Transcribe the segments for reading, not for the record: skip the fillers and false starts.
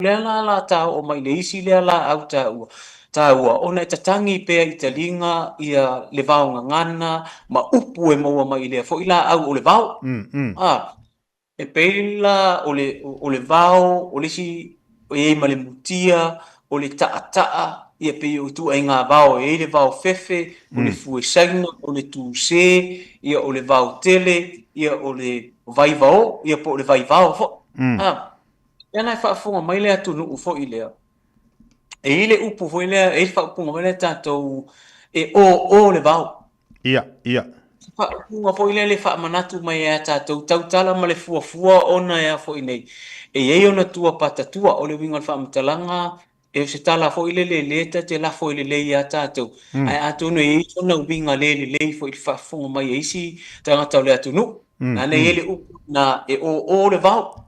Lea la la ta oo mai le isi lea laau taua taua ona e tatagi pea i taliga ia le vao gagana ma upu e maua mai i lea foi laau o le vao. A e pei la o le o le vao o le isi e i ai ma le mutia, o le taataa, ia pei o ituaiga vao e i ai le vao fefe, o le fue saina, o le tuse, ia o le vao tele, ia o le vaivao, ia po o le vaivao foi. A Lea la e faafofoga mai le atunuu foi lea, e i ai le upu foi lea, e i ai le faaupuga foi lea tatou e o o le vao. Ia, ia. Se faaupuga foi lea le faamanatu mai ia tatou tautala ma le fuafua ona e a foi nei, e i ai ona tua patatua, o le uiga o le faamatalaga, e o se tala foi lele lea ta te lafo ai lelei ia tatou, ae atonu e i ai sona uiga le lelei foi i le faafofoga mai a isi tagata o le atunuu. Leaga e i ai le upu lena e o o le vao.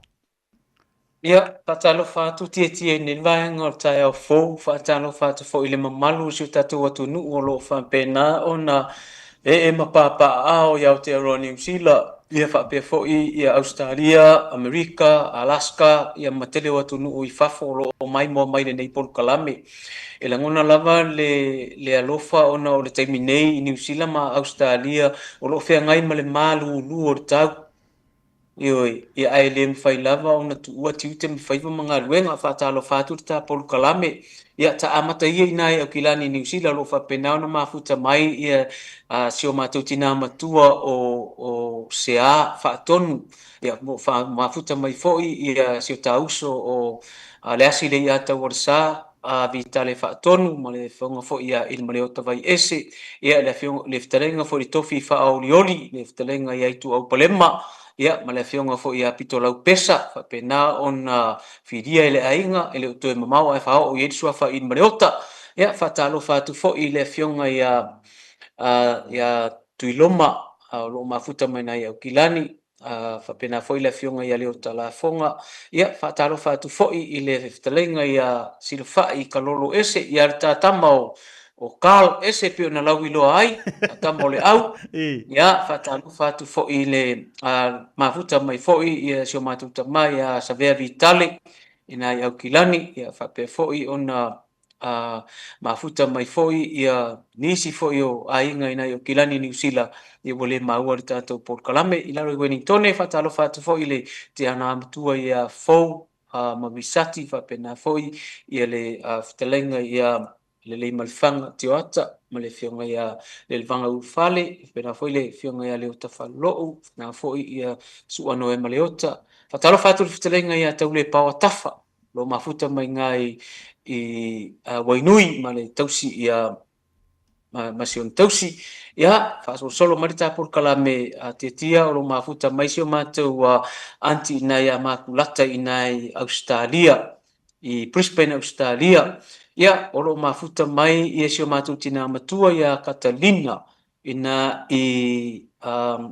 Ia, faatalofa atu Tietie i lenei vaega o le taeao fou, faatalofa atu foi i le mamalu o si o tatou atunuu o lo o faapena ona ee ma papaaao i Aotearoa Niu Sila, ia faapea foi ia Ausetalia, Amerika, Alaska, ia ma tele o atunuu i fafo o lo o maimoa mai lenei polokalame. E lagona lava le le alofa ona o le taimi nei i Niu Sila ma Ausetalia o lo o feagai ma le malulu o le tau. Ioe, ia ae le mafai lava ona tuua tiute ma faiva ma galuega. Faatalofa atu le ta polokalame. Ia, ta amata ia i ina i Aukilani i Niu Sila o lo o faapena ona mafuta mai ia si o matou tina matua o o Sea Faatonu. Ia, o lo o mafuta mai foi ia si o ta uso o Leasi Leiataualesa. a Vitale Faatonu ma le Afioga foi ia Ilimaleota Vaiese, ia le Afioga le fetalaiga foi i le Tofi Faaolioli, le fetalaiga ia Ituau Palema, ia ma le Afioga foi ia Pitolau Pesa, faapena ona filia e le aiga e le o toe mamao ae faaoo i ai le suafa Ilimaleota. Ia faatalofa atu foi i le Afioga ia ia Tuiloma o lo o mafuta mai nai Aukilani, faapena foi le Afioga ia Leota Lafoga. Ia, faatalofa atu foi i le fetalaiga ia Silafai Kalolo Ese, ia le ta tama o o Carl Ese pei ona lauiloa ai, ta tama o le au. Ia, faatalofa atu foi i le mafuta mai foi ia si o matou tama ia Savea Vitale i nai Aukilani, ia faapea foi ona mafuta mai foi ia nisi foi o aiga i nai Aukilani Niu Sila ia ua le maua le tatou polokalame i lalo i Wellingtone. Faatalofa atu foi i le tiana matua ia Fou ma Misati faapena foi ia le fetalaiga ia Leleimalefanga Tioata ma le afioga ia Lelevaga Ulufale, faapena foi le afioga ia Leota Falelou, faapena foi ia Su'a Noema Leota. Faatalofa atu i le fetalaiga ia Taulepaoa Tafa lo mafuta mai ina i Wainui ma le tausi ia ma si ona tausi. Ia, faasolosolo mai le ta polokalame a Tiatia o lo mafuta mai si o matou aunty ina ia Makulata ina i Ausetalia, i Brisbane, Ausetalia. Ia, o lo mafuta mai ia si o matou tina matua ia Katalina ina i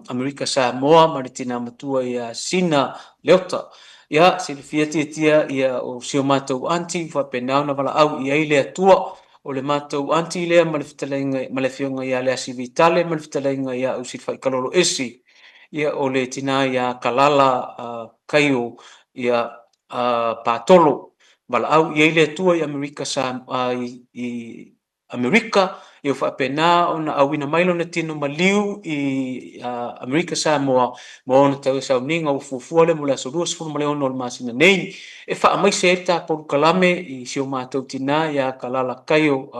Amerika Samoa ma le tina matua ia Sina Leota. Ia, silafia Tiatia ia o si o matou aunty ua faapena ona valaau i ai le Atua. O le matou aunty lea ma le fetalaiga ma le afioga ia Leasi Vitale ma le fetalaiga ia Ausilafai Kalolo Esi. Ia, o le tina ia Kalala Kaio ia Patolo. Valaau i ai le Atua i Amerika Samoa i Amerika, ia faapena ona auina mai lona tino maliu i Amerika Samoa mo ona tau sauniga ua fuafua lea mo le aso 26 o le masina nei e faamaise ai le ta polokalame i si o matou tina ia Kalala Kaio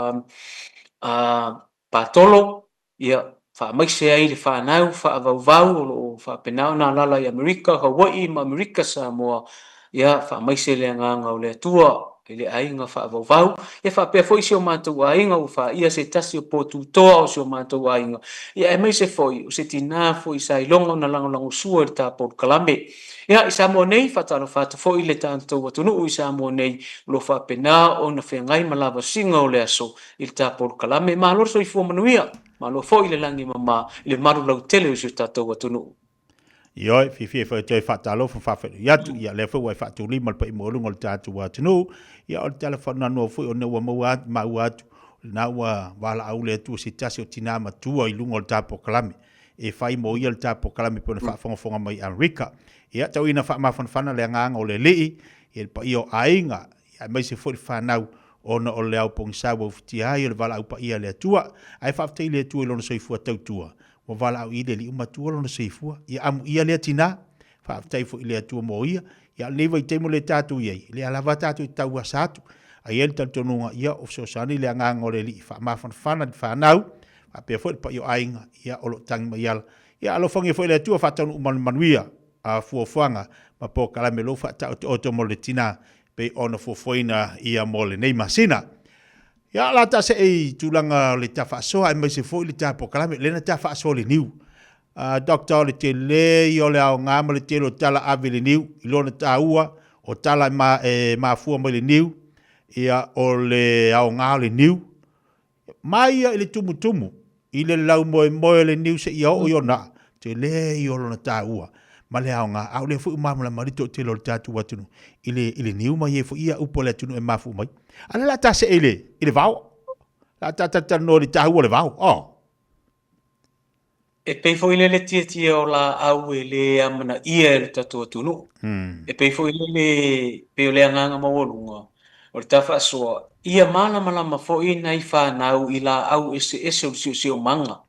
Patolo. Ia faamaise ai le fanau faavauvau o lo o faapena ona alaala i Amerika, Hawaii ma Amerika Samoa, ia faamaise le agaga o le Atua i le aiga faavauvau. Ia faapea foi si o matou aiga ua faia se tasi o potutoa o si o matou aiga, ia aemaise foi o se tina foi sa iloga ona lagolagosua i le ta polokalame. Ia, i Samoa nei, faatalofa atu foi le tatou atunuu i Samoa nei o lo o faapena ona feagai ma lavasiga o le aso i le ta polokalame. Malo le soifua manuia, malo foi le lagi e mama i le malu lautele o si o tatou atunuu. Ioe, fiafia foi e toe faatalofa ma faafeiloai atu, ia lea foi ua e faatulima le paia maualuga o le tatou atunuu, ia o le tala faanoanoa foi ona ua maua atu, maua atu, o lena ua valaau le Atua se tasi o tina matua i luga o le ta polokalame. e fai mo ia le ta polokalame pei ona faafogafoga mai i Amerika. Ia, tau ina faamafanafana le agaga o le Alii i le paia o aiga, ia, aemaise foi le fanau ona o le ao pogisa ua ufitia ai o le valaau paia a le Atua. Ae faafetai i le Atua i lona soifua tautua, ua valaau i le Alii matua lona soifua. Ia amuia lea tinā, faafetai foi i le Atua mo ia. Ia, o lenei vaitaimi o lea tatou i ai, e lea lava tatou te tauasa atu. Ae i ai le talitonuga, ia, o fesoasoani le agaga o le Alii e faamafanafana i le fanau, faapea foi le paia o aiga, ia, o lo o tagi mai ala. Ia alofagia foi e le Atua faataunuu ma le manuia a fuafuaga ma polokalame o lo o faataotooto mo le tina pei ona fuafuaina ia mo lenei masina. Ia, o le a ta see i tulaga o le ta faasoa aemaise foi le ta polokalame, lea na ta faasoa i le niu. Uh, Doctor, o le tele ia o le aoga ma le tele o tala ave i le niu, i lona taua, o tala e, ma, e mafua mai le niu, ia, o le aoga o le niu, Mai ia i le tumutumu, i le laumoemoe o le niu seia oo i ona aa, tele ia o lona taua ma le aoga, a o lea foi ua malamalama ai le toatele o le tatou atunuu i le, i le niu ma i ai foi ia upu a le atunuu e mafua mai. A o lea o le a ta see i le, i le vao. O le a ta talatalanoa i le taua o le vao. Oh. E pei foi lea le tietie o laau e le amanaia e lo tatou atunuu. E pei foi lele, pei o le agaga maualuga o le ta faasoa, ia malamalama foi nai fanau i laau eseese o le siosiomaga.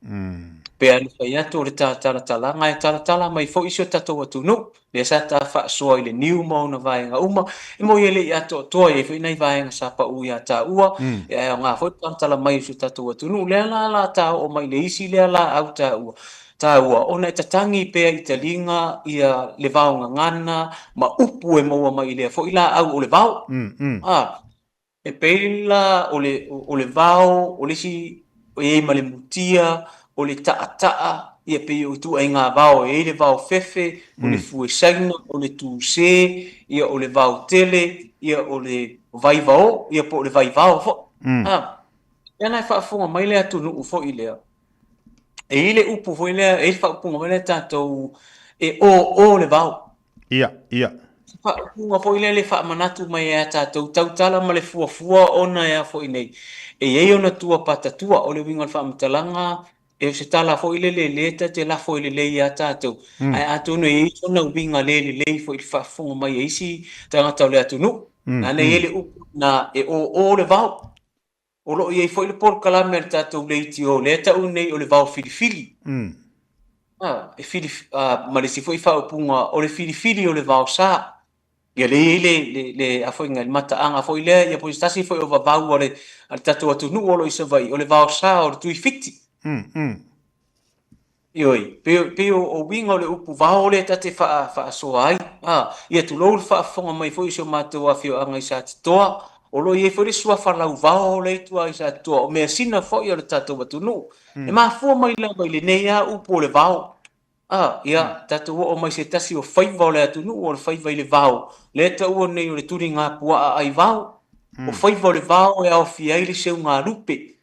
Pei lava ona fai atu o le ta talatalaga e talatala mai foi si o tatou atunuu. Lea sa ta faasoa i le niu ma ona vaega uma. E moni e le i atoatoa, e i ai foi nai vaega sa pau ia taua, ae aoga foi le talatala mai o si o tatou atunuu. Lea la la ta oo mai i le isi lea laau taua, taua, ona e tatagi pea i taliga ia le vaogagana ma upu e maua mai i lea foi laau o le vao. A. E pei la o le, o le vao, o le isi e i ai ma le mutia, o le taataa, ia pei o ituaiga vao e i ai le vao fefe, o le fue saina, o le tuse, ia o le vao tele, ia o le vaivao, ia po o le vaivao foi. A, lea la e faafofoga mai le atunuu foi lea, e i ai le upu foi lea, e i ai le faaupuga foi lea tatou, e o o le vao. Ia, ia. Se faaupuga foi lea le faamanatu mai ia tatou tautala ma le fuafua ona e a foi nei, e i ai ona tua patatua, o le uiga o le faamatalaga, e o se tala foi lele lea ta te lafo ai lelei ia tatou, ae atonu e i ai sona uiga le lelei foi i le faafofoga mai a isi tagata o le atunuu. Leaga e i ai le upu lena, e o o le vao. O lo o i ai foi le polokalame a le tatou leitio lea e tau nei o le vao filifili. Mm. Ah, e fili, ah, ma le isi foi faaupuga o le filifili o le vao sa. Ia lea i ai le, le, le, a foi le mataaga foi lea, ia po o se tasi foi o vavau a le, a le tatou atunuu o lo o i Savaii, o le vao sa o le tuifiti. Mm, mm. Ioe, pei, pei o, o uiga o le upu vao lea ta te faa, faasoa ai. A, ia tulou le faafofoga mai foi o si o matou afioaga i Satitoa, o lo o i ai foi le suafa lauvao lea i tua i Satitoa, o measina foi a le tatou atunuu. E mafua mai lava i lenei lava upu o le vao. A, ia, tatou oo mai se tasi o faiva o le atunuu, o le faiva i le vao, lea e taua nei o le tuligapuaa ai vao. O faiva o le vao e aofia ai le seugalupe,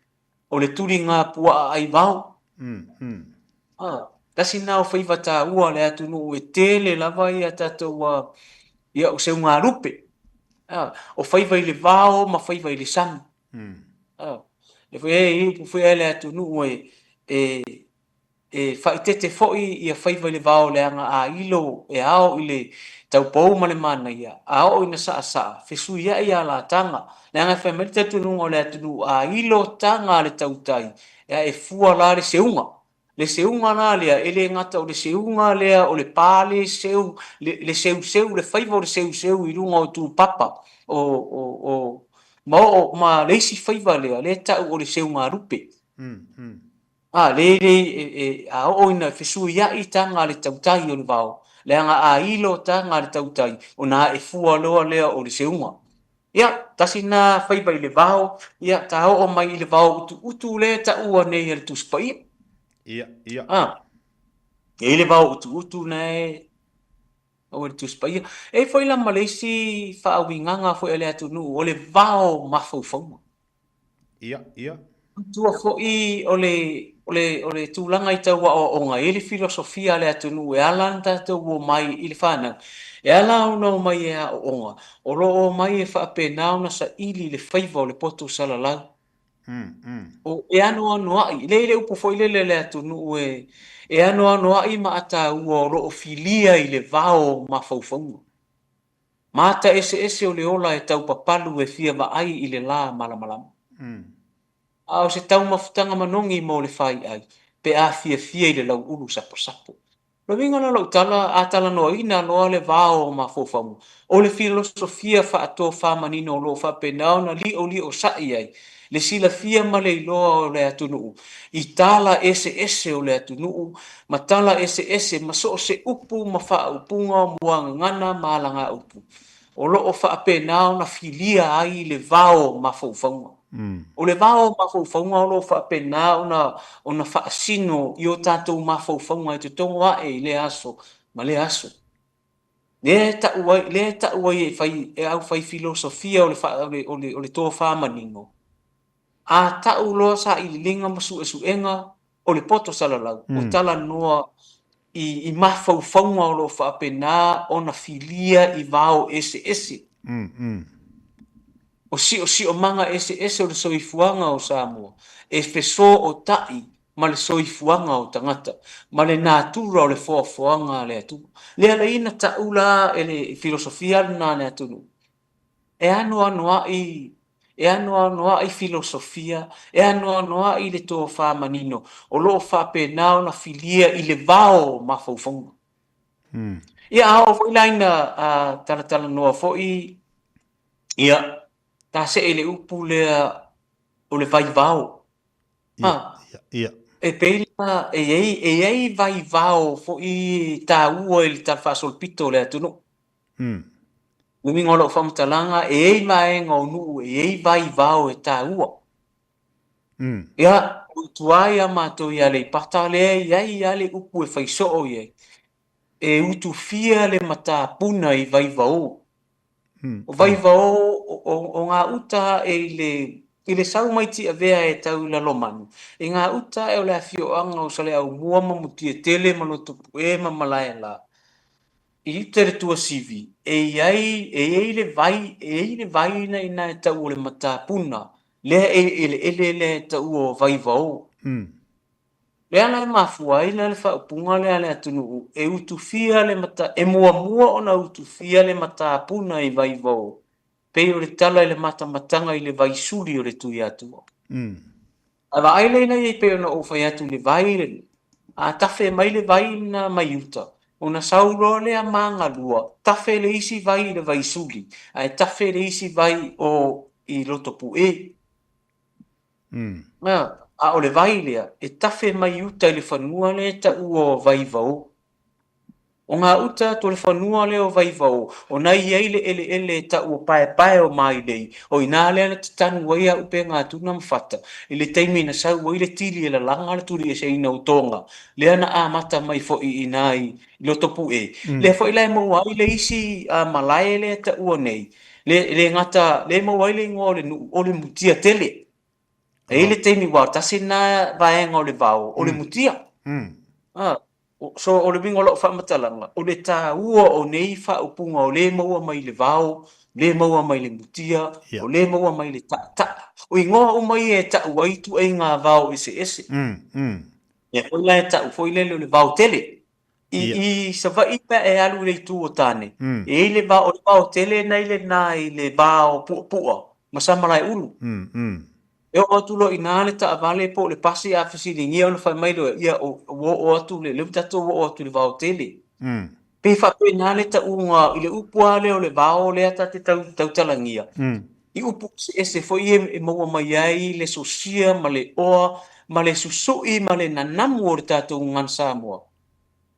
o le tuligapuaa ai vao. Mm, mm. Ah, tasi na o faiva taua le atunuu e tele lava ia tatou uh, ia o seugalupe. Ah, o faiva i le vao ma faiva i le sami. Mm. Ah, e foi e upu foi e le atunuu e, e E faaeteete foi ia faiva i le vao leaga a ilo e ao i le taupou ma le manaia, a oo ina saasaa, fesuiai alataga, leaga e fai mai le talitonuga o le atunuu a ilo taga a le tautai, ea e fua la le seuga. Le seuga la lea, e le gata o le seuga lea o le pa le seu, le, le seuseu, le faiva o le seuseu i luga o tupapa o, o, o, ma oo ma le isi faiva lea, lea e tau o le seugalupe. Mm, mm. A, le, le, e, e, a oo ina fesuiai taga a le tautai o le vao, leaga a ilo taga a le tautai, ona ae fua loa lea o le seuga. Ia, tasi na faiva i le vao, ia, ta oo mai i le vao utuutu lea e taua nei e le Tusi Paia. Ia, ia. A, e i ai le vao utuutu na e taua e le Tusi Paia. E i ai foi la ma le isi faauigaga foi a le atunuu, o le vao mafaufauga. Ia, ia. Manatua foi o le, o le, o le tulaga i tau aoaoga, e i ai le filosofia a le atunuu e ala ona tatou omai i le fanau, e ala ona omai e aooga, o lo o omai e faapena ona saili le faiva o le poto salalau. O, e anoanoaʻi, lea i le upu foi lele a le atunuu e, e anoanoaʻi maʻataua o lo o filia i le vao o mafaufauga. Ma ata eseese o le ola e taupapalu e fia vaai i le lā malamalama. A o se taumafataga manogi mo le faiʻai pe a fiafia i le lauʻulu saposapo. O le uiga la o lau tala, a talanoaina loa le vao o mafaufauga, o le filosofia faatofamanino o lo o faapena ona liʻoliʻosaʻi ai le silafia ma le iloa o le atunuu i tala eseese o le atunuu ma tala eseese ma so o se upu ma faaupuga o muagagana ma alagaupu o lo o faapena ona filia ai le vao o mafaufauga. O le vao o mafaufauga o lo o faapena ona ona faasino i o tatou mafaufauga e totogo ae i lea aso ma lea aso. Lea e tau ai, lea e tau ai e fai, e aufai filosofia o le, o le, o le, o le tofa manino, a tau loa sailiiliga ma suesuega o le poto salalau, ua talanoa i, i mafaufauga o lo o faapena ona filia i vao eseese. O siosiomaga eseese o le soifuaga o Samoa e fesootai ma le soifuaga o tagata, ma le natura o le foafoaga a le Atua. Le ala i na tau la e le filosofia lena a le atunuu, e anoanoai, e anoanoai filosofia, e anoanoai le tofa manino o lo o faapena ona filia i le vao o mafaufauga. Ia, a oo foi la ina talatalanoa foi, ia, ta see i le upu lea o le vaivao. Ia, ia, ia. E pei la e i ai, e i ai vaivao foi taua i le talafaasolopito o le atunuu. Le uiga o lau faamatalaga, e i ai vaega o nuu e i ai vaivao e taua. Ia, o i tua ia matou i Aleipata lea e i ai lava le upu e fai soo i ai, e utufia le matapuna i Vaivao. O Vaivao, o gauta ae i le, i le sau mai Tiavea e tau i Lalomanu, i gauta ae o le afioaga o Saleaaumua ma Mutiatele ma Lotopue ma Malaela, i uta i le tuasivi, e i ai, e i ai le vai, e i ai le vai na ina e tau o le matapuna, lea e eleele lea e taua o Vaivao. Le ala e mafua ai la le faaupuga lea a le atunuu e utufia le mata, e muamua ona utufia le matapuna i Vaivao, pei o le tala i le matamataga i le vaisuli o le Tuiatua. Ae vaai lea ina ia pei ona ou fai atu i le vai lenei, a tafe mai le vai lena mai uta, ona sau loa lea magalua, tafe le isi vai i le vaisuli, ae tafe le isi vai o i Lotopue. A o le vai lea, e tafe mai uta i le fanua lea e taua o Vaivao. O gauta atu o le fanua lea o Vaivao, o na i ai le eleele e tau o Paepae o Mailei, o i ina lea na tatanu ai auupega a Tuna ma Fata, i le taimi na sau ai le tili e lalaga le tulieseina o Toga, lea na amata mai foi i ina i Lotopue. Lea foi la e maua ai le isi malae lea e taua nei, le, le gata, lea e maua ai le igoa o le nuu, o le mutia tele. E i ai le taimi, aua tasi lena vaega o le vao, o le mutia. So, o le uiga o lau faamatalaga, o le taua o nei faaupuga o lea e maua mai le vao, lea e maua mai le mutia, o lea e maua mai le taataa. O igoa uma ia e tau ai ituaiga vao eseese. Lea foi la e tau foi lele o le vao tele. I, i Savaii pe a e alu i le itu o Tane, e i ai le vao, o le vao tele na i lena i le va o Puapua ma Samalaeulu. E oo atu loa i ina le taavale po o le pasi a fesiligia ona fai mai loa, ia ua oo atu le, lea ua tatou oo atu i le vao tele. Pei e faapena le tauga i le upu lava lea o le vao lea ta te tau, tautalagia. I upu eseese foi ia e maua mai ai le sosia ma le oa ma le susui ma le nanamu o le tatou gagana Samoa.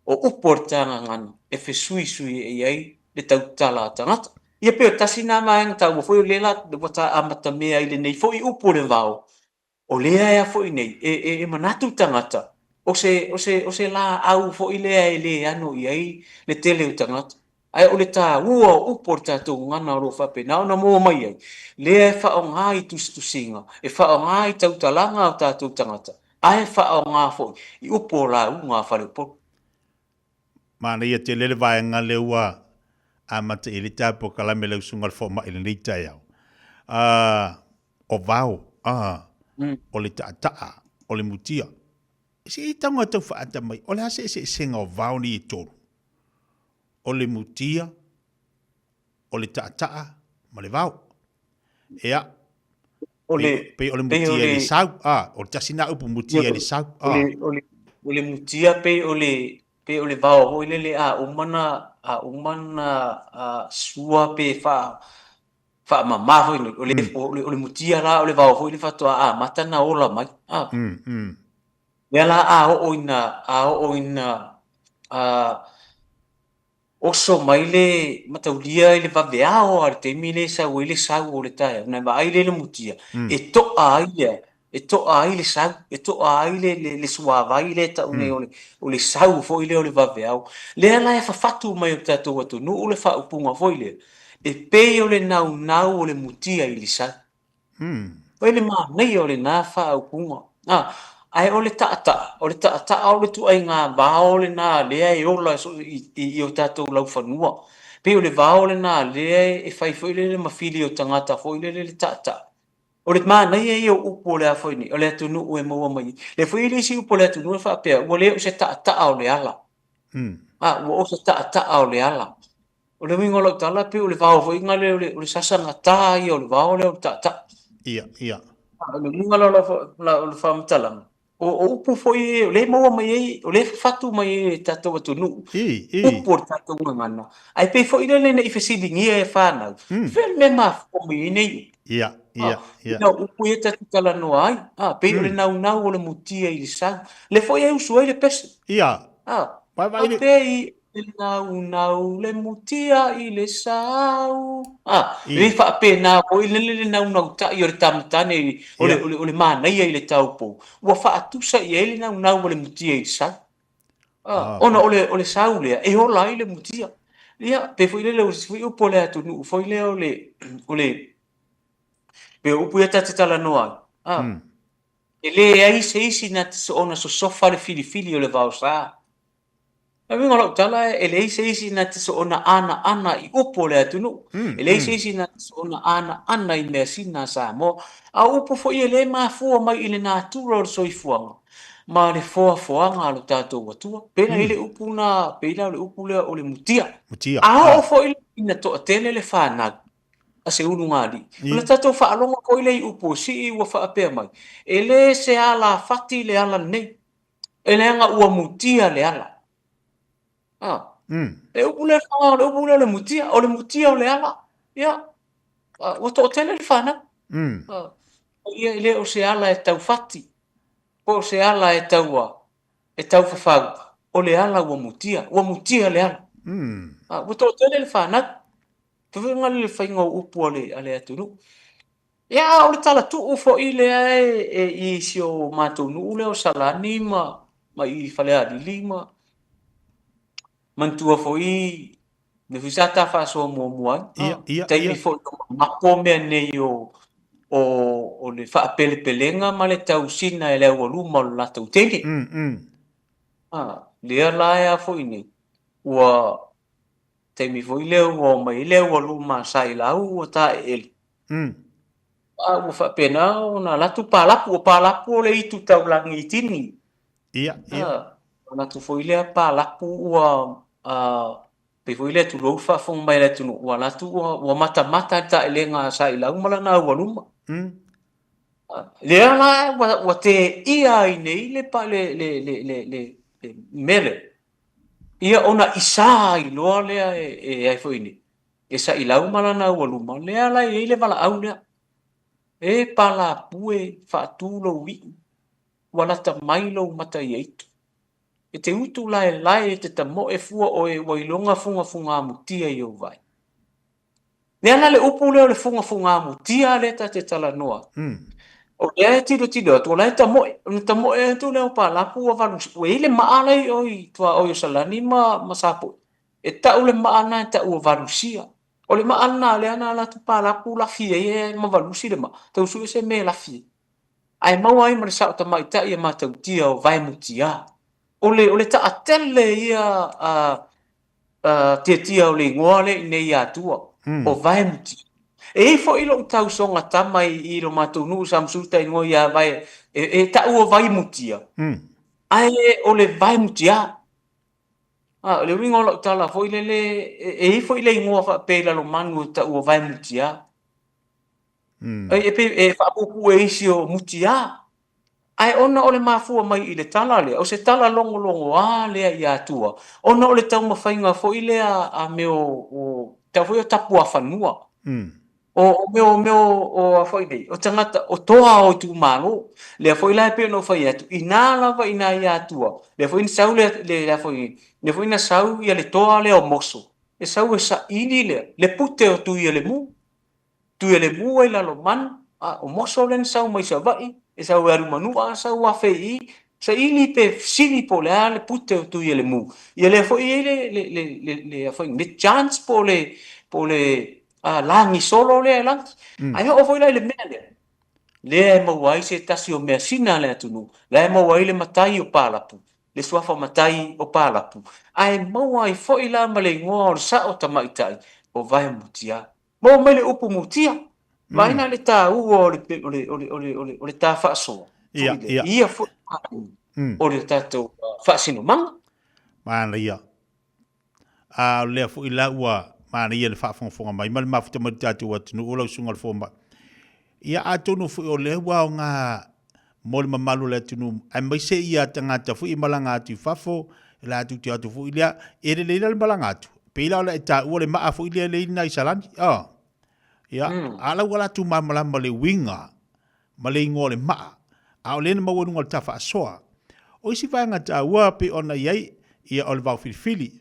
O upu o le tagagana e fesuisuiai ai le tautala a tagata. Ia pei o tasi lena vaega taua foi o lea la ua ta amatamea i lenei foi upu o le vao, o lea ea foi nei e, e, e manatu tagata o se, o se, o se laau foi lea e le ano i ai le tele o tagata. Ae o le taua o upu o le tatou gagana o lo o faapena ona maua mai ai, lea e faaaoga i tusitusiga, e faaaoga i tautalaga a o tatou tagata, ae faaaoga foi i upu o lauga a faleupolu. Manaia tele le vaega lea ua amata i ai le ta polokalame a lau Susuga i le Fomai i lenei taeao. O vao, a. o le taataa, o le mutia. Se i tago tau faaata mai, o le a se eseesega o vao nei e tolu? O le mutia, o le taataa ma le vao. Ea, O le, pei o le pei o mutia i le, le sau, a, o le tasi na upu mutia i le sau, o a. le, o le, o le mutia pei o le, pei o le vao foi lele a uma na, a uma na a, sua pe faa, faamama foi nei. O le, o le, o le mutia la o le vao foi le faatoa amata na ola mai. A. Lea la a oo ina, a oo ina, a, Oso mai le mataulia i le vaveao a le taimi lea e sau ai le sau o le taeao, ona e vaai lea i le mutia, e to'a ai le, e to'a ai le sau, e to'a ai le, le, le suavai lea e tau nei o le, o le sau foi lea o le vaveao. Lea la e fafatu mai e le tatou atunuu le faaupuga foi lea, e pei o le naunau o le mutia i le sau. Pei le manaia o lena faaupuga. A, ae o le taataa, o le taataa o le ituaiga vao lena lea e ola i, i, i o tatou laufanua. Pei o le vao lena lea e fai foi lele ma fili o tagata foi lele le taataa. O le manaia ia o upu o le a foi nei, o le atunuu e maua mai ai. Lea foi e i ai le isi upu o le atunuu e faapea, ua le o se taataa o le ala. A, ua o se taataa o le ala. O le uiga o lau tala, pei o le vao foi lea o le, o le sasagata ia o le vao lea o le taataa. Ia, ia. O le uiga la o le faamatalaga, o, o upu foi o lea e maua mai ai, o lea e fafatu mai ai e le tatou atunuu, I, i. upu o le tatou gagana. Ae pei foi lele ne i fesiligia e fanau, fea le mea e mafua mai ai nei upu? Ia, ia, ia. Ina o upu ia tatou talanoa ai, a, pei o le naunau o le mutia i le sau. Lea foi e usu ai le pese. Ia. A, Vaivai le... pei e naunau le mutia i le sau. A, e faapena foi le le naunautai o le tamatane, o le, o le, o le manaia i le taupou, ua faatusa i ai le naunau o le mutia i le sau. A, ona o le, o le sau lea e ola ai le mutia. Ia, pei foi lele o isi foi upu o le atunuu foi lea o le, o le, pei o upu ia ta te talanoa ai. A, E leai se isi na te soona sosofa le filifili o le vaosa. O le uiga o lau tala, e leai se isi na te soona anaana i upu o le atunuu. E leai se isi na te soona anaana i measina a Samoa. A o upu foi e le mafua mai i le natura o le soifuaga ma le foafoaga a lo tatou Atua. Pei la i le upu na, pei la o le upu lea o le mutia. Mutia. A oo foi ina toatele le fanau, a se ulugalii. Ona tatou faalogo foi lea i upu o sii ua faapea mai, E le se alafati le ala lenei, e leaga ua mutia le ala. A, le upu lea, o le upu lea o le mutia, o le mutia o le ala, ia, ua toatele le fanau. A, ia e le o se ala e taufati, po o se ala e taua, e taufafau, o le ala ua mutia, ua mutia le ala. A, ua toatele le fanau. Tulaga le faiga o upu a le, a le atunuu. Ia, a o le tala tuu foi lea e, e i si o matou nuu lea o Salani ma, ma i Falealili ma manatua foi le foi sa ta faasoa muamua ai. Ia, ia, Taimi ia. foi o mamapo mea nei o, o, o le faapelepelega ma le tausina e le aualuma o le latou tele. A, lea la e a foi nei, ua, taimi foi lea ua omai ai le aualuma sa i lau ua taeele. A ua faapena ona alu atu palapu, o palapu o le itu taulagi i tini. Ia, ia. A, alu atu foi lea palapu ua, a, pei foi lea tulou le faafofoga mai a le atunuu, ua alu atu ua, ua matamata le taelega a Sailau ma lana aualuma. Lea la ua, ua teia ai nei le, le, le, le, le, le, le mea lea. Ia ona isa ai loa lea e, e ai foi nei, e Sailau ma lana aualuma, lea la e i ai le valaau lea. E palapu e, faatu lou iu, ua lata mai lou mataiaitu. E te utu laelae e te tamoe fua oe ua iloga fugafugamutia i ou vaai. Lea la le upu lea o le fugafugamutia lea ta te talanoa ai. O lea e tilotilo atu, o la e tamoe, ona tamoe atu lea o Palapu ua valu, ua i ai le maa la i o i tuaoi o Salani ma, ma Sapoe. E tau le maa lena e tau o Valusia. O le maa lena lea na alu atu Palapu lafi ai e ma valusi le maa, tau sue se mea e lafi ai. Ae maua ai ma le sao tamaitai e matautia o Vaemutia. O le, o le taatele ia a, tiatia o le igoa lea i nei Atua, o Vaemutia. E i ai foi lou tausoga tama i i lo matou nuu sa masuta igoa ia Vae, e, e taua Vaimutia, ae o le Vaemutiā. A, o le uiga o lau tala foi lele, e, e i ai foi le igoa faapea i Lalomanu e taua Vaemutiā. E, e pei e faapuupuu e isi o Mutiā. Ae ona o le mafua mai i le tala lea, o se tala logologoa lea i Atua, ona o le taumafaiga foi lea a mea o, o tau foi o tapuafanua. O, o mea o mea o, o a foi nei, o tagata, o toa o itumalo. Lea foi la e pei ona ou fai atu, inā lava inā i Atua, lea foi na sau le, le, le a foi nei, lea foi na sau ia le toa lea o Moso, e sau e saili le, le pute o Tuialemu. Tuialemu ai Lalomanu, a o Moso lea na sau mai Savaii, e sau e alu Manua a sau afe i i, saili pe fesili po o le a le pute o Tuialemu. Ia lea foi e i ai le, le, le, le, le, a foi, le chance po o le, po o le a, lagi solo lea e lagi. Ae oo foi la i le mea lea, lea e maua ai se tasi o measina a le atunuu, la e maua ai le matai o Palapu, le suafa matai o Palapu, ae maua ai foi la ma le igoa o le sao tamaitai o Vaemutiā. Maua mai le upu mutia. Vaai la le taua o le o le o le o le o le o le ta faasoa. Ia, ia. Ia foi o le tatou faasinomaga. Manaia. A o lea foi la ua manaia le faafogafoga mai ma le mafuta mai le tatou atunuu lau susuga i le fomai. Ia atonu foi o lea ua aoga mo le mamalu o le atunuu aemaise ia tagata foi e malaga atu i fafo, e latou te o atu foi lea, e lelei la le malaga atu, pei la o le a e taua le maa foi lea e lei i Salani, oh. Ia, a la ua latou malamalama le uiga ma le igoa o le maa, a o lea na maua i luga o le ta faasoa. O isi vaega taua pei ona i ai, ia o le vao filifili.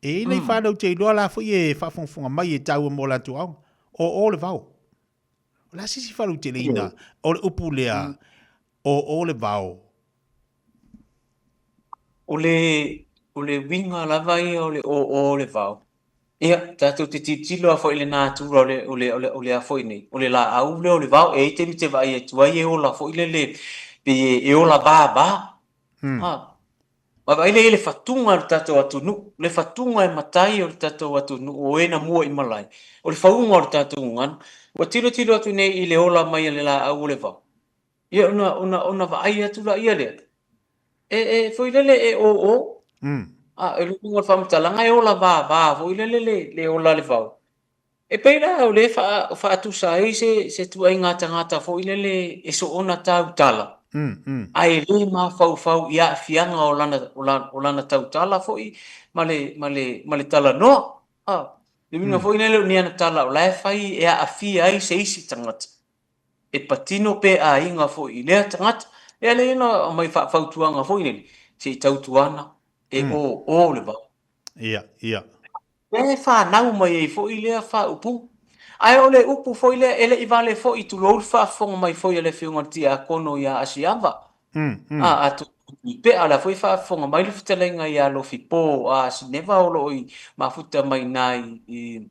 E i ai nai fanau te iloa la foi e faafogafoga mai e taua mo latou aoga, o o le vao. O le a se isi faaluiteleina o le upu lea, o o le vao? O le, o le uiga lava ia o le o o le vao, ia, tatou te tilotilo lava foi i le natura o le, o le, o le, o le a foi nei, o le laau lea o le vao, e i ai taimi e te vaai atu ai e ola foi lele, pei e ola vava. Ha. Vaavaai lea i le fatuga o le tatou atunuu, le fatuga e matai o le tatou atunuu o e na mua i malae, o le fauga o le tatou gagana. Ua tilotilo atu nei i le ola mai a le laau o le vao, ia ona, ona, ona vaai atu laia lea, e, e foi lele e ō ō. A, o le uiga o le faamatalaga e ola vava foi lele le, le ola a le vao. E pei la o lea e faatusa ai se, se tuaiga tagata foi lele e soona tautala, ae le mafaufau i aafiaga o lana, o lana, o lana tautala foi ma le, ma le, ma le talanoa. A, le uiga foi lele o ni ana tala o la e fai e aafia ai se isi tagata, e patino pe aiga foi i lea tagata. Lea lea na aumai faafautuaga foi lele, se i tautuana e o o le vao. Ia, ia. E fanau mai ai foi lea faaupuga. Ae o le upu foi lea, e le i vale foi, tulou le faafofoga mai foi a le Afioga i le Tiakono ia Asiava, a, a Tuipea, o la foi e faafofoga mai le fetalaiga ia Lofipo a Sineva o lo o i mafuta mai i ina i,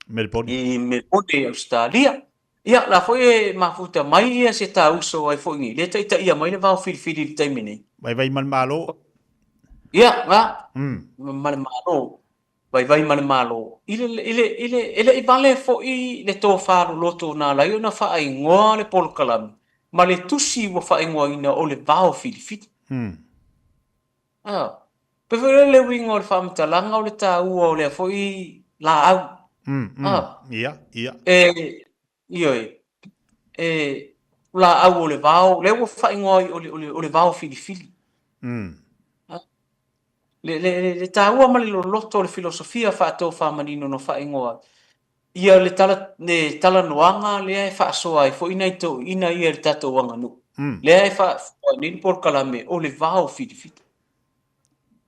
Melbourne. i Melbourne i Ausetalia. Ia, la foi e mafuta mai ia se ta uso ai foi nei, lea e taitaia mai le vao filifili i le taimi nei. Vaivai ma le Malo. Ia, ga, ma le Malo. Vaivai ma le Malo. I le, i le, i le, e le i vale foi le tofa loloto na ala ai ona faaigoa le polokalame ma le tusi ua faaigoaina o le vao filifili. A, pei foi lea le uiga o le faamatalaga o le taua o lea foi laau. A, Ia, ia. e, ioe, e, laau o le vao, lea ua faaigoa ai o le, o le, o le vao filifili. A, le, le, le, le taua ma le loloto o le filosofia faatofamanino na faaigoa ai. Ia le tala, le talanoaga lea e faasoa ai foi nai toeaiina ia i le tatou aganuu. Lea e faasoa ai nei le polokalame o le vao filifili.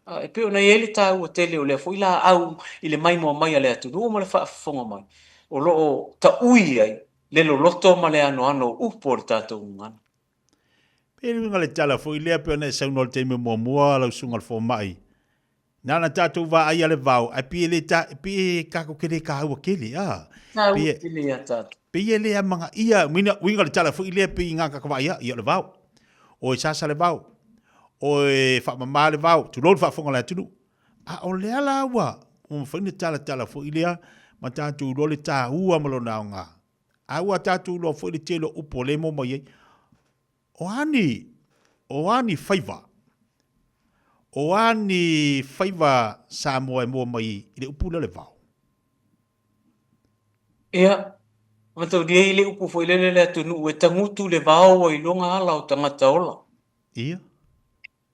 A, e pei ona i ai le taua tele o lea foi laau i le maimoa mai a le atunuu ma le faafofoga mai, o lo o taui ai le loloto ma le anoano o upu o le tatou gagana. Pei le uiga o le tala foi lea pei ona e saunoa i le taimi muamua lau susuga i le fomai, Na ona tatou vaai a le vao, ae pei e le ta, pei e tatou te le taua tele, a. Taua pei, tele ia tatou. Pei e le amanaia, uiga, uiga o le tala foi lea pei ngā kaka vaai a, ia o le vao. O e sasa le vao, o e faamama le vao, tulou le faafofoga a le atunuu. A o lea la ua, ua mafai ona talatala foi lea, ma tatou iloa le taua ma lona aoga. A ua tatou iloa foi le tele o upu o lea e maua mai ai. O a ni, o a ni faiva, o a ni faiva Samoa e maua mai i le upu lea o le vao? Ia, mataulia i le upu foi lele le atunuu e tagutu le vao ua iloga ala o tagata ola. Ia.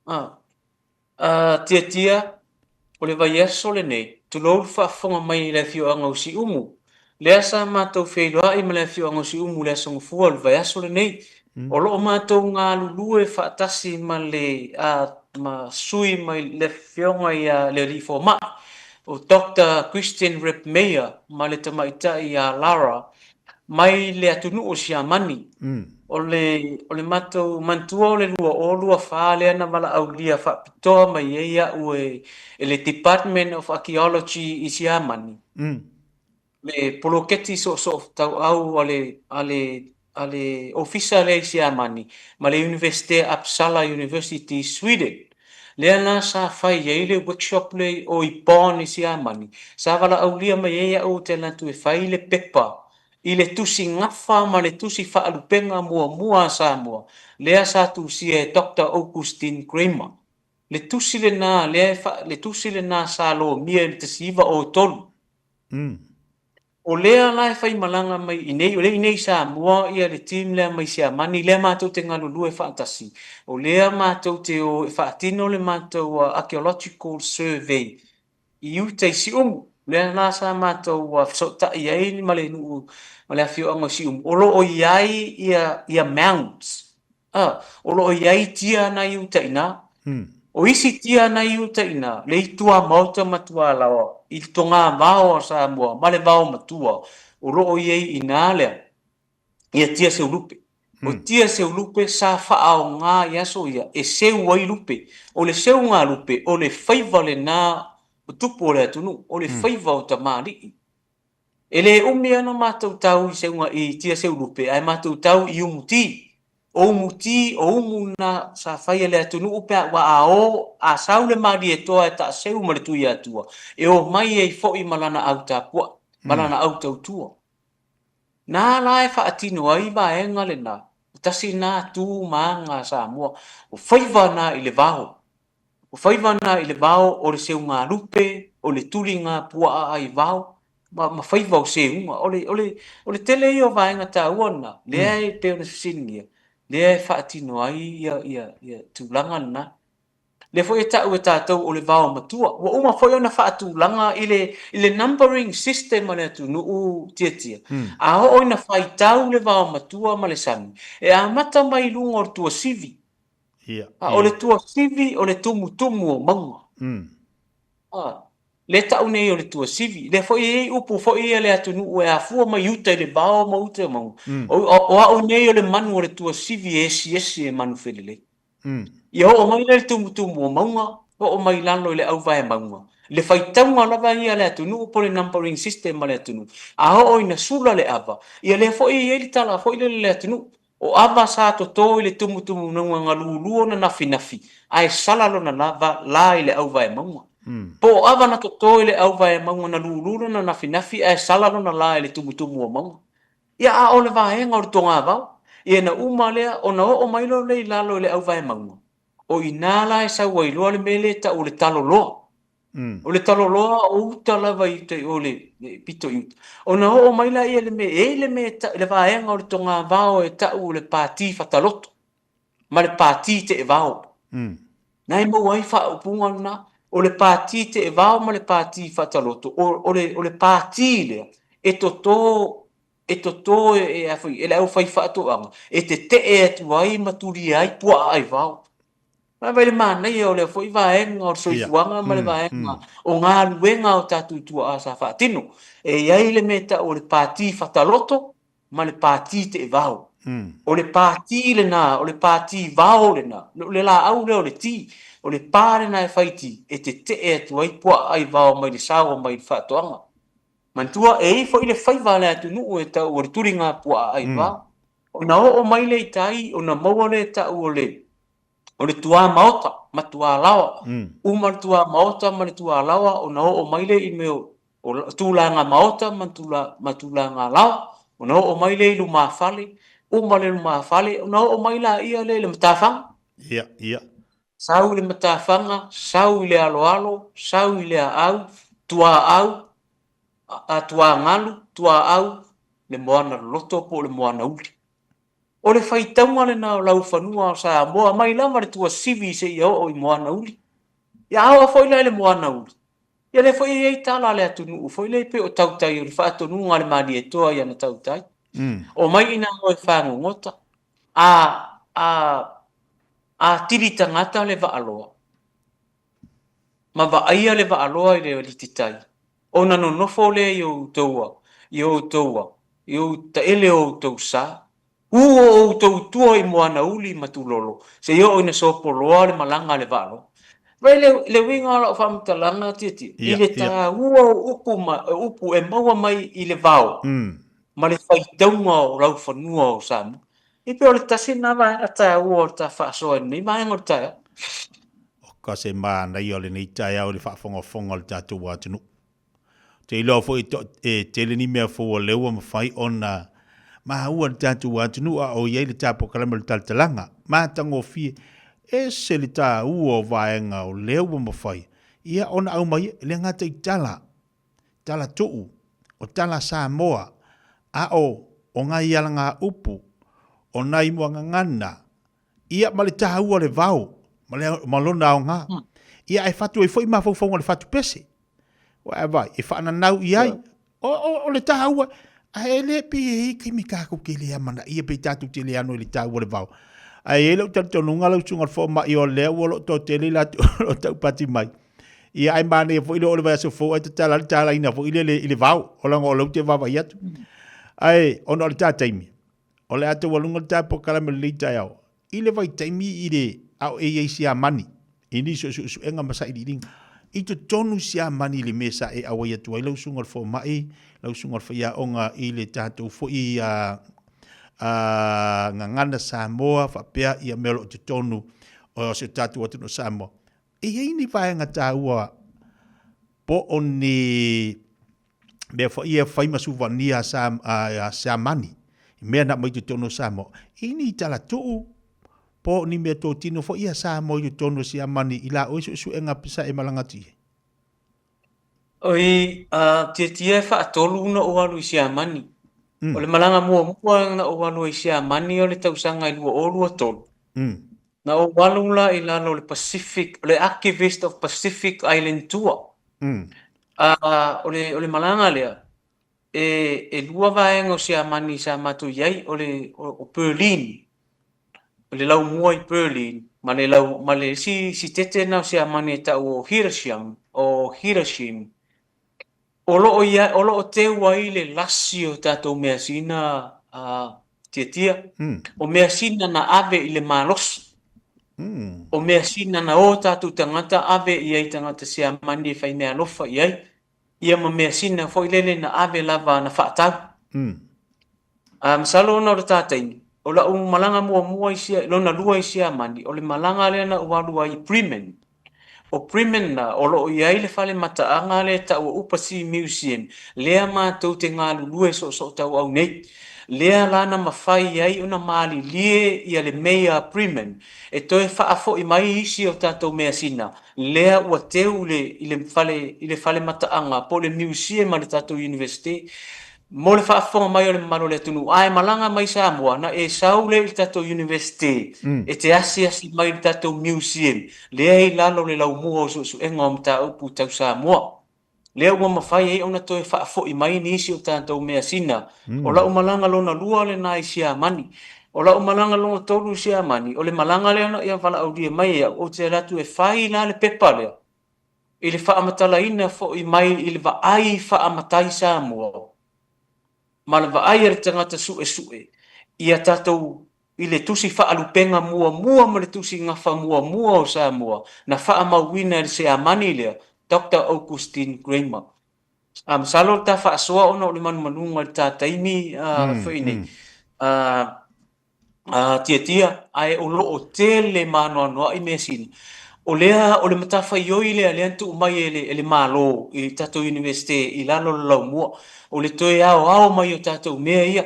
Ah. A Tiatia, o le vaiaso lenei, tulou le faafofoga mai i le afioaga o Siumu. Lea sa matou feiloai ma le afioaga o Siumu i le Aso Gafua o le vaiaso lenei. O lo o matou galulue faatasi ma le ma sui mai le afioga ia le Alii Fomai, o Doctor Christian Rebmeyer ma le tamaitai ia Lara mai le atunuu o Siamani. O le, o le matou manatua o le 2024 lea na valaaulia faapitoa mai ai au e, e le Department of Archaeology i Siamani. Le poloketi soosoo tauau a le, a le, a le ofisa lea i Siamani ma le Iunivesite Uppsala University i Sweden. Lea la sa fai ai le workshop lea i o i Bonn i Siamani, sa valaaulia mai ai au ou te alu atu e fai le pepa i le tusi gafa ma le tusi faalupega muamua a Samoa, lea sa tusia e Doctor Augustin Kramer. Le tusi lena lea e fa, le tusi lena sa lomia i le 1903. O lea la e faimalaga mai i inei, o lea e i inei i Samoa ia le team lea mai Siamani, lea matou te galulue faatasi. O lea matou te o e faatino le matou archaeological survey i uta i Siumu. Lea la sa matou fesootai ai ma le nuu ma le afioaga o Siumu, o lo o i ai ia, ia mounds A, o lo o i ai tia na i uta i ina. O isi tia na i uta i ina, le i tuamaota ma tualaoa, i le togavao a Samoa ma le vao matua, o lo o i ai i ina lea, ia tia seulupe. O tia seulupe sa faaaoga i aso ia e seu ai lupe. O le seuga lupe, o le faiva lena o tupu o le atunuu, o le faiva o tamalii. E le umi ana matou tau i seuga i tia seulupe ae matou tau i umuti. O umuti, o umu na sa fai e le atunuu pe a ua a o a sau le Malietoa e taaseu ma le Tuiatua, e omai ai foi ma lana au tapuai, ma lana au tautua. Na la e faatino ai vaega lena, tasi na tu ma aga a Samoa. O faiva na i le vao. O faiva na i le vao o le seugalupe, o le tuliga puaa ai vao, ma, ma faiva o seuga. O le, o le, o le tele ia o vaega taua lena, lea e pei ona fesiligia, lea e faatino ai ia, ia, ia tulaga lena. Lea foi e tau e tatou o le vao matua. Ua uma foi ona faatulaga i le, i le numbering system a le atunuu Tiatia. A oo ina faitau le vao matua ma le sami, e amata mai i luga o le tuasivi, Ia. A o le tuasivi o le tumutumu o mauga. A, lea tau nei o le tuasivi. Lea foi e i ai upu foi ia le atunuu e afua mai uta i le vao ma uta i mauga. O, o au nei o le manu o le tuasivi e esiesi e manufelelei. Ia oo mai lea i le tumutumu o mauga, oo mai lalo i le auvae mauga. Le faitauga lava ia a le atunuu po o le numbering system a le atunuu. A oo ina sula le ava, ia lea foi e i ai le tala foi lele a le atunuu. O ava sa toto i le tumutumunauga galulu ona nafinafi, ae sala lona lava la i le auvaemauga. Po o ava na toto i le auvaemauga na lulu lona nafinafi ae sala lona la i le tumutumu o mauga. Ia a o le vaega o le togavao, ia na uma lea ona oo mai loa lea i lalo i le auvaemauga, o i ina la e sau ai loa le mea lea e tau o le taloloa. O le taloloa o uta lava i uta i o le pito i uta. Ona oo mai laia i le mea, e i ai le mea e tau, le vaega o le togavao e tau o le pati fataloto ma le pati teevao. Na e maua ai faaupuga lena, o le pati teevao ma le pati fataloto, o, o le, o le pati lea e toto e toto e, e, e le aufaifaatoaga e tetee atu ai ma tulia ai puaa ai vao. Vaai le manaia o lea foi vaega o le soifuaga ma le vaega o galuega o tatou tuaa sa faatino. E i ai le mea e tau o le pati fataloto ma le pati teevao. O le pati lena, o le pati vao lena, o le laau lea o le ti, o le pa lena e fai ti, e tetee atu ai puaa ai vao mai le saoa mai le faatoaga. Manatua, e i ai foi le faiva a le atunuu e tau o le tuliga puaa ai vao. Ona oo mai lea i tai, ona maua lea e tau o le o le tuamaota ma tualaoa. Uma le tuamaota ma le tualaoa ona oo mai lea i mea o O tulaga maota ma tula, ma tulaga alaoa, ona oo mai lea i lumafale, uma le lumafale, ona oo mai laia lea i le matafaga. Ia, ia. Sau i le matafaga, sau i le aloalo, sau i le aau, tuaau, a, tuagalu, tuaau, le moana loloto po o le moana uli. O le faitauga lena o laufanua o Samoa mai lava le tuasivi seia oo i moana uli. Ia a oo foi la i le moana uli, ia lea foi e i ai tala a le atunuu foi lea pei o tautai o le faatonuga a le Malietoa i ana tautai. Omai ina o e fagogota, a, a, a tili tagata le vaaloa, ma vaaia le vaaloa i le alititai, ona nonofo lea i outou, i outou, i ou taele o outou sa, ū o outou tua i moanauli ma tulolo, seia oo ina sopoloa le malaga a le vaaloa. Vaai le, le uiga o lau faamatalaga Tietie, i le taua o upu, ma, upu e maua mai i le vao, ma le faitauga o laufanua o Samoa. E pei o le tasi lena vaega taua o le ta faasoa i lenei vaega o le taeao. O ka se manaia o lenei taeao i le faafogafoga o le tatou atunuu. Ou te iloa foi e tele ni mea fou o lea ua mafai ona maua i le tatou atunuu a o i ai le ta polokalame o le talatalaga. Matagofie, ese le taua o vaega o lea ua mafai ia ona aumai, e le gata i tala, tala tuu, o tala Samoa, a o o nai alagaupu, o nai muagagana, ia ma le taua o le vao ma, le, ma lona aoga. Ia ae fatu ai foi mafaufauga o le fatu pese. Ua e vai, e faananau i ai. O, o, o le taua, ae le pei e i ai taimi tatou te le amanaia, pei tatou te le ano i le taua o le vao. Ae i ai lou talitonuga lau susuga i le fomai, o lea ua lo toatele i latou o lo o taupati mai. Ia ae manaia foi le oo i le vaiaso fou ae tatala le talaina foi lele i le vao, o leaga o lea ou te vaavaai atu. Ae ona o le ta taimi, o le a taualuga le ta polokalame o lenei taeao i le vaitaimi i le a o e i ai Siamani i nisi o suesuega ma sailiiliga i totonu Siamani i le mea sa e auai atu ai lau susuga i le fomai, lau susuga i le faiaoga i le tatou foi a, a Gagana Samoa faapea ia mea o lo o totonu o si o tatou atunuu o Samoa. E i ai ni vaega taua po o ni mea foi ia fai ma suvania a, a Siamani, mea na aumai i totonu o Samoa, i ni talatuu po o ni mea totino foi ia Samoa i totonu o Siamani i la oe suesuega sa e malaga atu i ai? Oi, a tietie e faatolu ona ou alu i Siamani. O le malaga muamua na ou alu ai i Siamani o le tausaga e 2023. Na ou alu la i lalo o le Pacific, o le Archivist of Pacific Island Tour. O le, o le malaga lea, e, e lua vaega o Siamani sa matou i ai, o le o, o Berlin, o le laumua i Berlin, ma le, lau, ma le isi sitete lena o Siamani e tau o Hildesheim, o Hildesheim. O lo o ia, o lo o teu ai le lasi o tatou measina a Tiatia. O measina na ave i le malosi. O measina na o tatou tagata ave i ai tagata Siamani e fai meaalofa i ai. Ia ma measina foi lele na ave lava na faatau. A masalo ona o le ta taimi, o lau malaga muamua i Sia, lona lua i Siamani, o le malaga lea na ou alu ai i Bremen. O Bremen la, o lo o i ai le fale mataaga lea e tau o Upasi Museum, lea matou te galulue soosootauau nei. Lea la na mafai ai ona malilie ia le Mayor Bremen e toe faafoi mai isi o tatou measina, lea ua teu i le fale, i le fale mataaga po o le museum a le tatou Iunivesite. Mo le faafofoga mai o le mamalu o le atunuu, a e malaga mai Samoa, na e sau lea i le tatou Iunivesite, e te asiasi mai i le tatou museum, lea e i lalo o le laumua o suesuega o mataupu tau Samoa. Lea ua mafai ai ona toe faafoi mai nisi o tatou measina. O lau malaga lona lua lena i Siamani. O lau malaga lona tolu i Siamani, o le malaga lea na ia valaaulia mai e au, ou te alu atu e fai la le pepa lea, i le faamatalaina foi mai i le vaai faamatai Samoa ma le vaai a le tagata suesue ia tatou i le tusi faalupega muamua ma le tusi gafa muamua o Samoa na faamauina e le Siamani lea, Doctor Augustin Kramer. A masalo le ta faasoa ona o le manumanuga i le ta taimi foi nei. Tiatia, ae o lo o tele ma anoanoai measina. O lea, o le matafaioi lea lea na tuu mai e le, e le Malo i tatou Iunivesite i lalo o le laumua, o le toe aoao mai o tatou mea ia.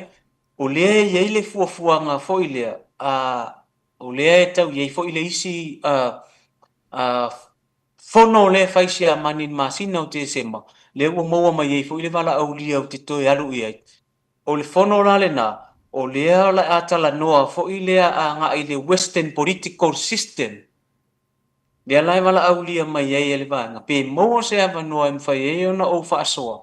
O lea e i ai le fuafuaga foi lea, a, o lea e tau i ai foi le isi a, a, fono lea e fai i Siamani i le masina o Tesema, lea ua maua mai ai foi le valaaulia ou te toe alu i ai. O le fono la lena, o lea o le a talanoa foi lea agai i le Western Political System, lea la e valaaulia mai ai e le vaega, pe maua se avanoa e mafai ai ona ou faasoa,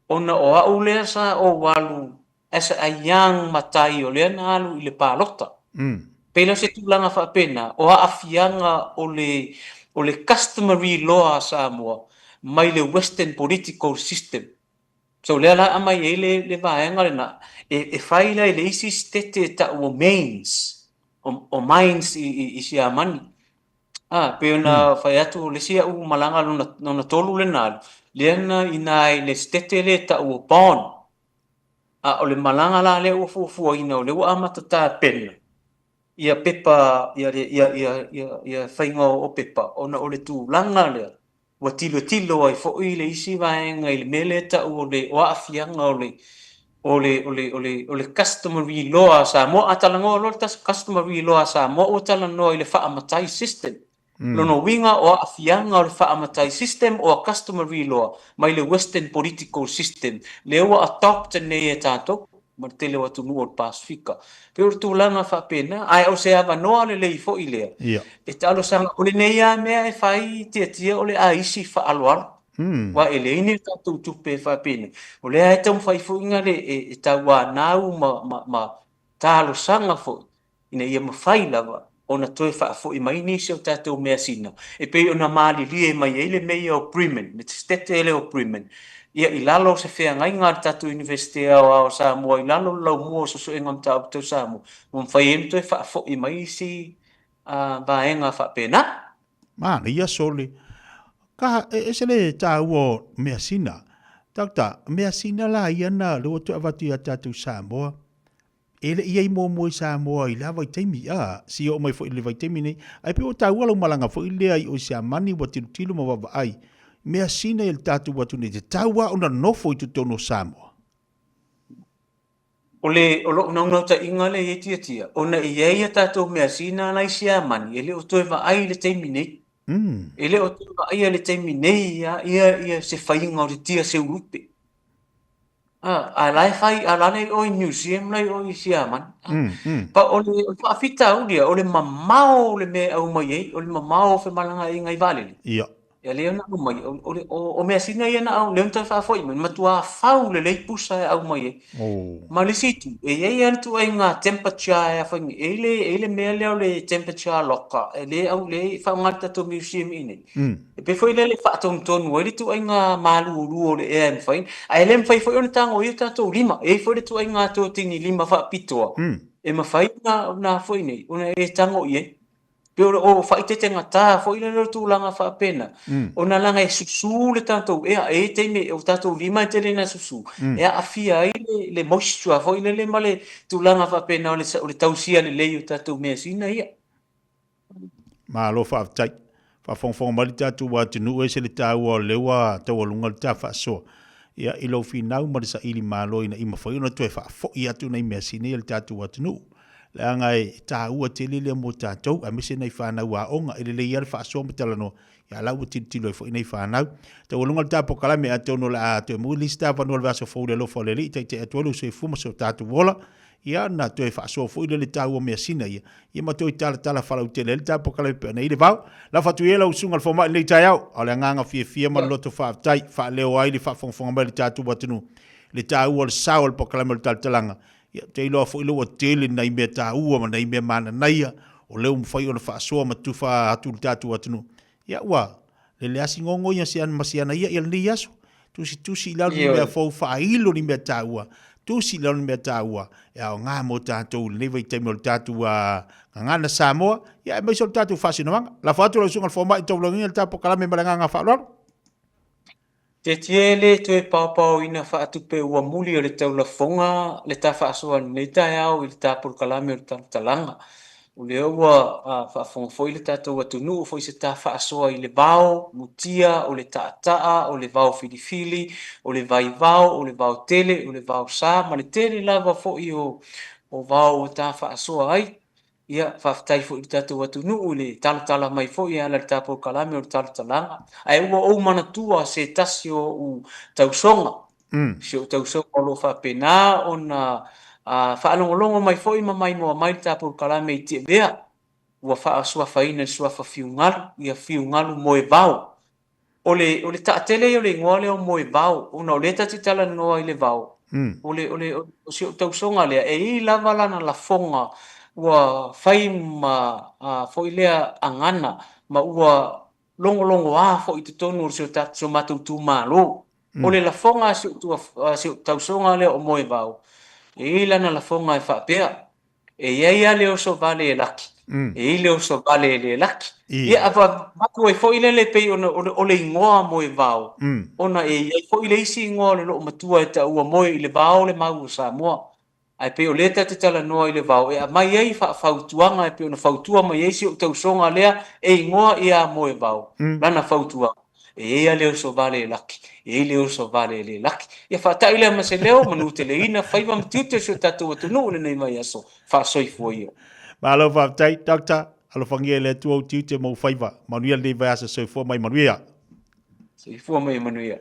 ona o au lea sa ou alu as a young matai o lea na alu i le palota. Pei la o se tulaga faapena, o aafiaga o le, o le customary law a Samoa mai le Western Political System. So lea la aumai ai le, le vaega lena, e, e fai la i le isi sitete e tau o Mainz, o, o Mainz i, i, i Siamani. Ah, pei ona fai atu o le isi au malaga lona, lona tolu lena alu, lea na ina i le sitete lea e tau o Bonn. A o le malaga la lea ua fuafuaina o lea ua amata tapena ia pepa, ia, ia, ia, ia, ia faiga o pepa, ona o le tulaga lea, ua tilotilo ai foi le isi vaega i le mea lea e tau o le o aafiaga o le o le o le o le o le customary law a Samoa. A talanoa loa le customary law a Samoa ua talanoa i le faamatai system. Lona uiga o aafiaga o le faamatai system o a customary law mai le western political system lea ua adopt nei e tatou ma le tele o atunuu o le Pasefika. Pei o le tulaga faapena, ae o se avanoa lelei foi lea e talosaga, o lenei lava mea e fai tiatia o le aisi faaaloalo, aua e leai ni tatou tupe faapena. O lea e taumafai foi na le e tauanau ma talosaga foi ina ia mafai lava ona toe faafoi mai nisi o tatou measina e pei ona malilie mai ai le Meia o Bremen, le Setete lea o Bremen, ia i lalo o se feagaiga a le tatou Iunivesite Aoao o Samoa i lalo o le laumua o Suesuega o Mataupu Tau Samoa, ua mafai ai ona toe faafoi mai isi vaega faapena. Manaia sole. Ka e ese le taua o measina. Doctor, measina la ia na lea ua toe avatu ia tatou Samoa. E le i i ai muamua i Samoa i la vaitaimi, a, si oo mai foi i le vaitaimi nei. Ae pei ua taua lau malaga foi lea i o i Siamani ua tilotilo ma vaavaai, measina i le tatou atunuu e tatau lava ona nofo i totonu o Samoa. O le, o lou naunautaiga lea i ai Tiatia, ona e i ai a tatou measina la i Siamani, e le o toe vaai i le taimi nei. E le o toe vaaia i le taimi nei ia, ia, ia se faiga o le tia seulupe. A la e fai, a la e i o i museum la i o i Siamani. Pa o le, o le faafitauli ia, o le mamao o le mea e aumai ai, o le mamao o femalagaaiga i vaalele. Ia. Ia lea na aumai, o, o, o, o measina ia na au, lea na toe faafoi mai, matua fau lelei pusa e aumai ai. Oh. Ma le isi itu, e i ai lava le ituaiga temperature e afai, e i ai le, e i ai le mea lea o le temperature locker, e le au, le faaaoga e le tatou museum i inei. E pei foi lea e faatonutonu ai le ituaiga malulu o le ea e mafai, ae le mafai foi ona tagoia o tatou lima. E i ai foi le ituaiga totini lima faapitoa e mafai ona foi nei, ona e tago i ai. Pei o faaeteetegata foi lea o tulaga faapena, ona leaga e susu le tatou ea, e i ai taimi o tatou lima e tele ina susu, e aafia ai le moisture foi lele ma le tulaga faapena o le tausia lelei o tatou measina ia. Malo faafetai. Faafogafoga mai le tatou atunuu ese le taua o lea ua taualuga le ta faasoa. Ia i lou finau ma le saili malo ina ia mafai ona toe faafoi atu nai measina ia i le tatou atunuu. Leaga e taua tele lea mo tatou aemaise nai fanau aoga e lelei lava le faasoa ma talanoa ia a la ua tilotilo ai foi nai fanau. Taualuga le ta polokalame atonu o le a toe maua le isi ta avanoa i le vaiaso fou i le alofa o le Alii taitai atu ai lou soifua ma so tatou ola. Ia ona toe faasoa foi lea le taua measina ia, ia ma toe talatala falautele ai le ta polokalame pei ona i ai le vao. Lafo atu ia lau susuga i le fomai i lenei taeao, a o le agaga fiafia ma le loto faafetai, faaleo ai le faafogafoga mai a le tatou atunuu i le taua o le sao o le polokalame o le talatalaga. Ia, ou te iloa foi lea ua tele nai mea taua ma nai mea mananaia o lea ua mafai ona faasoa ma tufa atu i le tatou atunuu. Ia, ua lele lava si gogo ia ma si ana ia i lenei aso. Tusitusi i lalo ni mea fou, faailo ni mea taua, tusi i lalo ni mea taua e aoga mo tatou i lenei vaitaimi o le tatou gagana Samoa, ia aemaise o le tatou faasinomaga. Lafo atu lau Susuga i le Fomai i taulagiga le ta polokalame ma le agaga faaaloalo. Tietie e le toe paopaoina faatupe ua muli o le taulafoga le ta faasoa i lenei taeao i le ta polokalame o le talatalaga. O lea ua faafofoga foi le tatou atunuu foi se ta faasoa i le vao mutia, o le taataa, o le vao filifili, o le vaivao, o le vao tele, o le vao sa, ma le tele lava foi o vao ua ta faasoa ai. Ia, faafetai foi i le tatou atunuu i le talatala mai foi e ala i le ta polokalame o le talatalaga. Ae ua ou manatua se tasi o ou tausoga, si ou tausoga o lo o faapena ona faalogologo mai foi ma maimoa mai i le ta polokalame i Tiavea, ua faasuafaina i le suafa Fiugalu, ia Fiugalu Moevao. O le, o le taatele ia o le igoa lea o Moevao, ona o lea ta te talanoa i le vao, o le, o le, o si ou tausoga lea, e i ai lava lana lafoga ua fai ma foi lea agana, ma ua logologoa foi i totonu o si o matou itumalo. O le lafoga a si ou tausoga lea o Moevao, e i ai lana lafoga e faapea, E i ai lava le oso vale e laki, e i ai le oso vale e le laki. Ia, avatu ai foi lele pei ona o le igoa Moevao, ona e i ai foi le isi igoa o le loomatua e taua moe i le vao le mau o Samoa. Ae pei o lea ta te talanoa i le vao e aumai ai faafautuaga e pei ona fautua mai ai si ou tausoga lea e igoa ia Moevao, lana fautuaga, e i ai lava le oso vale e laki, e i ai le oso vale e le laki. Ia faatai lea ma se leo, manuteleina faiva ma tiute o si o tatou atunuu i lenei vaiaso. Faasoifua ia. Malo faafetai Doctor, alofagia e le Atua ou tiute ma ou faiva. Manuia lenei vaiaso, soifua mai manuia. Soifua mai manuia.